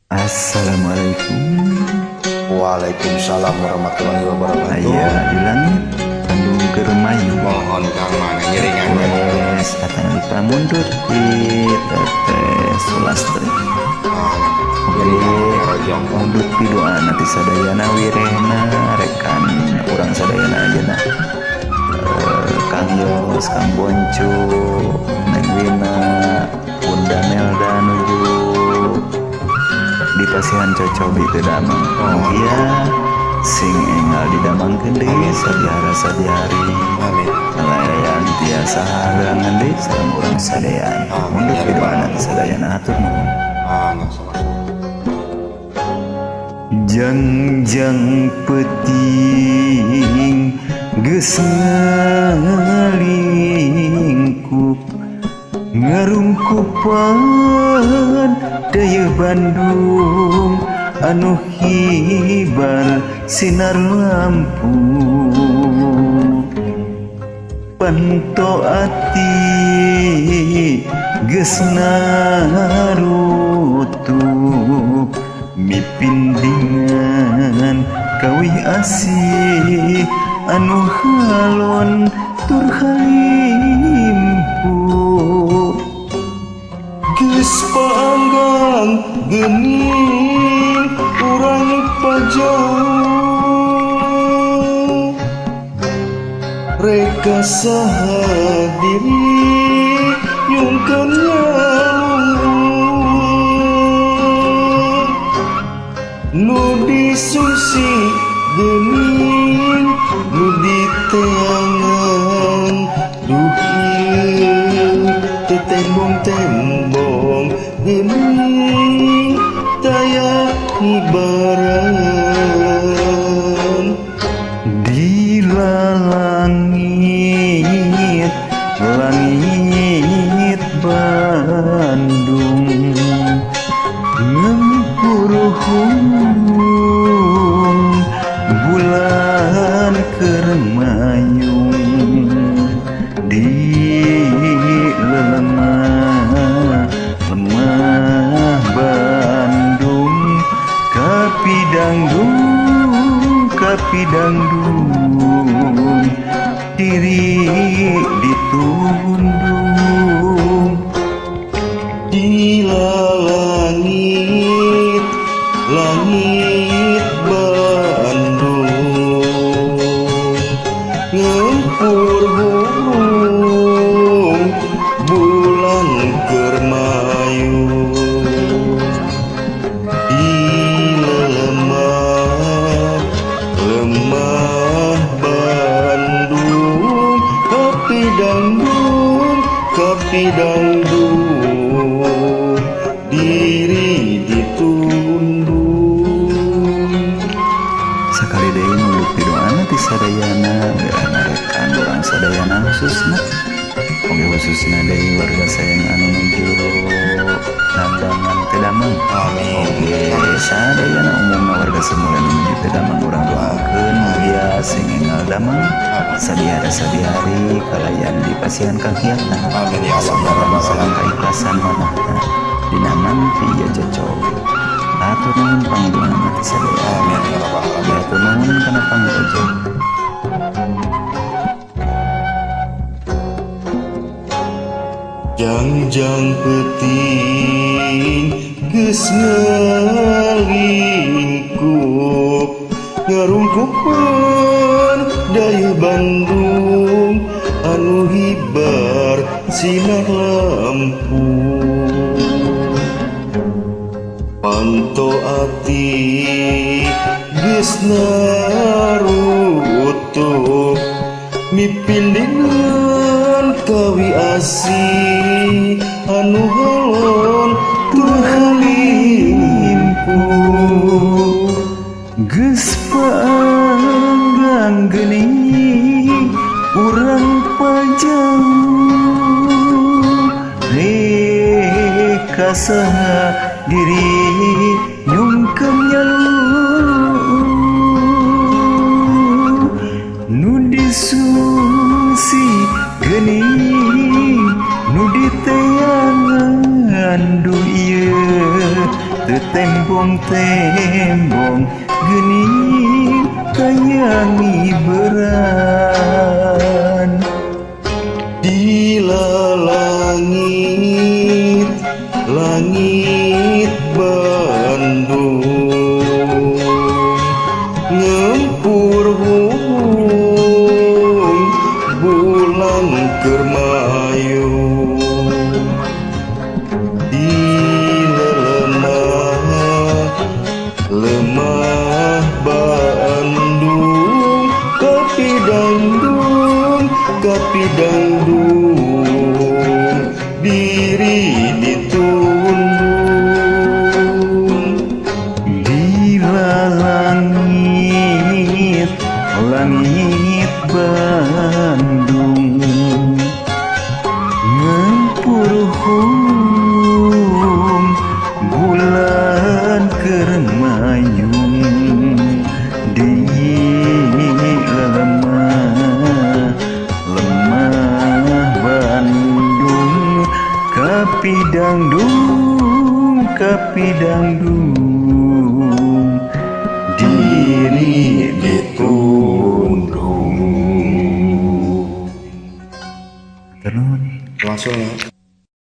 Assalamualaikum. Waalaikumsalam warahmatullahi wabarakatuh. Aya di langit Bandung keur mayu. Mohon Kang mana ngiringan wes atanapi pamundut di Teteh Sulastri. Oke, mundut pidoa nanti sadayana wirehna rekan urang sadayana ayeuna. Kang Yos, Kang Boncu, Neng Wina, Bunda Melda nuju di pasihan cocobi teu damang. Mugia sing enggal didamangkeun deui sabihara sabihari. Amin. Kalayan tiasa halangan deui sareng urang sadayana. Mundut pidoana ti sadayana hatur nuhun. Jang-jang peuting geus ngalingkup ngarungkupan daya Bandung anu hibar sinar lampu panto ati geus narutup mipindingan kawih asih anu halon tur halimpu geus paanggang geuning urang pajang reka saha diri nyungkeun nyalung nu disungsi geuning nu diteangan duh ieu teu tembong-tembong geuning taya hibaran di langit langit Bandung ngempurhung bulan keur mayung di lemah lemah Bandung kapidangdung kapidangdung diri ditundung di langit langit Bandung ngempur burung bulan keur mayung di lemah lemah Bandung kapidangdung kapidangdung diri ditundung. Sakali deui mundut pidoana ti sadayana wirehna rekan urang sadayana khususna oge khususna deui warga sayang anu nuju nandangan teu damang. Amin. Oge sadayana umumna warga semula nu nuju teu damang urang doakeun mugia sing enggal damang sabihara sabihari kalayan dipasihan kagiatan. Amin ya Allah ya rabbal sareng alamin. Kaikhlasan manahna dina nampi ieu cocobi. Hatur nuhun pangdungan ti sadayana. Amin ya rabbal alamin. Hatur nuhun kana pangrojong. Jang-jang peuting geus ngalingkup ngarungkupan daya Bandung anu hibar sinar lampu panto ati geus narutup mipindingan kawi asih anu halon tur halimpu geus paanggang geuning urang pajauh reka saha diri nyungkeun nyalu nu disungsi geuning nu diteangan duh ieu Teu tembong-tembong geuning kaya ngiberan. Di langit langit Bandung ngempur hubung bulan keur mayung. Di lemah lemah Bandung kapidangdung kapidangdung diri ditundung. Di langit langit Bandung ngempur hum bulan keur mayung. Di lemah lemah Bandung kapidangdung kapidangdung diri ditundung.